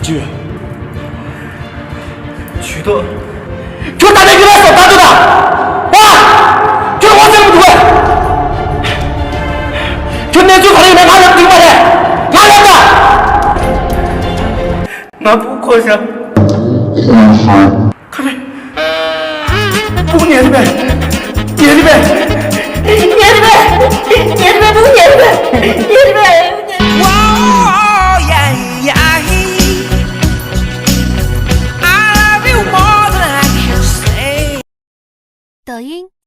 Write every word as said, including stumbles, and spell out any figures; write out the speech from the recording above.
ཇུས་གཏོགས། ཁྱོད་ད་ནས་ཡུལ་ལ་སོང་ད་འདུག་ད། ཨ། ཁྱོད་ངོ་ཚ་མི་འདུག་གས། ཁྱོད་གནས་ཚུལ་ག་རེ་ཡིན་ན་ང་ལ་འགྲིག་མ་རེད། ང་ལ་ད། ང་བུ་ཁོ་ཤ། ཁ་མེད། བུ་ཉལ་རེད་པས། ཉལ་རེད་པས། ཉལ་རེད་པས། ཉལ་རེད་པས། བུ་ཉལ་རེད་པས། ཉལ་རེད་པས། Whoa, yeah, yeah, I love you more than I can say. 抖音。